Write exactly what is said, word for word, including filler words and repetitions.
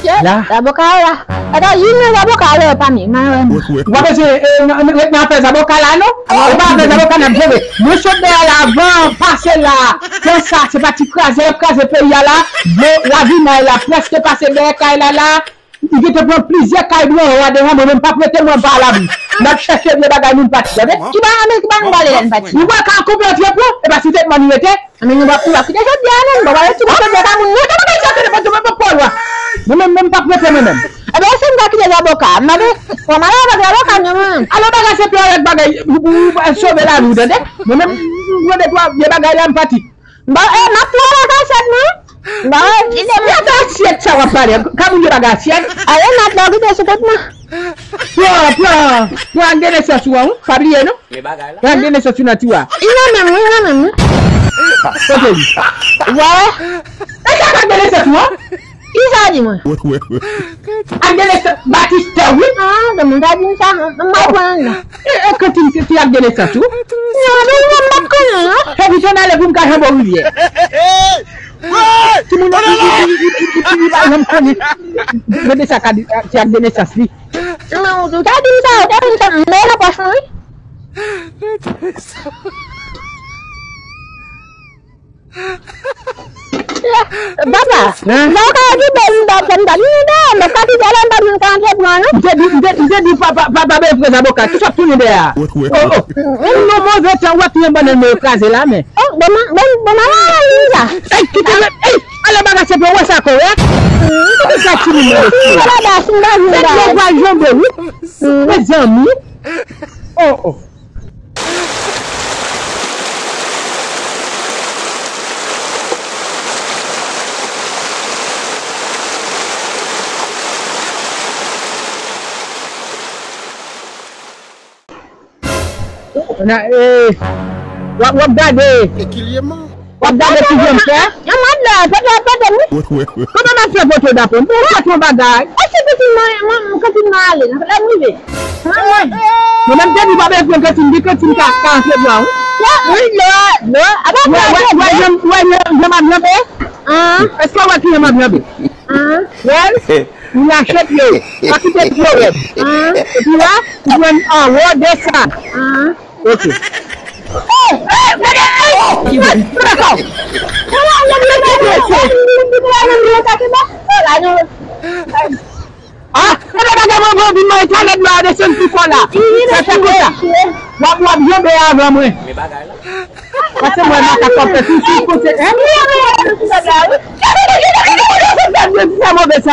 La. Zaboka la. Ata, youn nan zaboka a lè pa mi. W ap ese, e, nan, nan, nan afè zaboka la, non? E pa afè zaboka n ap jere. Mwen sot dèyè la, van pase la. Konsa, se pa ti kraze, y ap kraze peyi a la. Dlo lavinay la, prèske pase dèyè kay la la. Li gentan pran plizyè kay bò anwo a deja, mwen menm p ap rete mwen pa alabri. N ap chèche vye bagay nou pati, tande? Ki ba, men ki ba nou pale la n pati? Nou pral ka koupe antre pon, e pa sou tèt mwen nou rete. Men nou p ap, nou p ap kite jodi a non, nou p ap kite jodi a pa moun non, tande bagay sa, tande, tande, tande, tande, tande. Mwen menm, menm p ap rete mwen menm. Ebyen, se m ka kite zaboka. M pa vle, fò m ale avèk zaboka non mwen. Ale bagay se pye avèk bagay, ou, ou, ou sove lavi w, tande? Mwen menm, m, m, m, de twa vye bagay la m pati. Bon, e, m ap pran la kasyèt non. Bon, e, li de mwen. Gade asyèt sa w ap pale. Ka moun yo pa gen asyèt. Ale, m ap kite sou kont mwen. Pran, pran, pran ak de nesans ou an, wi. Pa bliye non. Pran ak de nesans ou nan tiwa. Li nan men m, wi, li nan men m, wi. Kote li? Wè. E sa ak de nesans ou an? Kisa di mwen? Ak de nesans, Batistè, wi. Ah, de moun ta di m sa, m, m pa pran non. E, e, kantin ki, ki ak de nesans ou? Non, men mwen m pa konnen non. Fè vit ann ale pou m ka janbe rivyè. Timoun nan, li, li pa janm konnen. Gade sa ka di, se ak de nesans li. Non, ou ta di m sa, ou ta di m sa, men nan pòch mwen, wi. Papa, hein? Lè w ka di bèl m pa fè m pa vini dèyè, m pa di dèyè m pa vin ka antre pran non. M te di, m te, m te di papa, papa bèl frè zaboka, kisa w ap tounen dèyè a? Oh, oh. Ou nan move tan, w ap tounen bannann mwen yo kraze la, men. Oh, bon, bon, bon, maman, la, li la. Ey, kite mwen, ey, ale bagay se pou wè sa kò, wè. Kite sa timoun nan, mesye. Ala bas, m pa vin dèyè. Mèt yo pral janbe, wi. Mezanmi. Oh, oh. Na, eh, w ap, w ap gade. Ekilyeman. W ap gade ki jan m fè? Yon mad la, pete, pete, wi. Kòman m ap fè poto dapò? M pou w fè yon bagay. Èske pitit mwen, mwen, kantin mwen ale, nan lè m rive. Mwen, mwen. Mwen menm te di pa bezwen kantin, di kantin ka, ka antre blan, wi. Wi, lò, lò. Apa w wè, wè, wè, jan, wè, jan, jan m ap janbe? Èske w wè ki jan m ap janbe? Wè, ou lache pye w. Pa kite pye w rèd. Epi la, ou jwenn anwo de sa. Ok. Ah, e pa bagay mwen, mwen vin mwen talè dlo a desann pi fò la. Sa fè konsa. W ap, w ap janbe avan mwen. Pase mwen makak w ap fè sou, sou kote, hein? Sa move sa.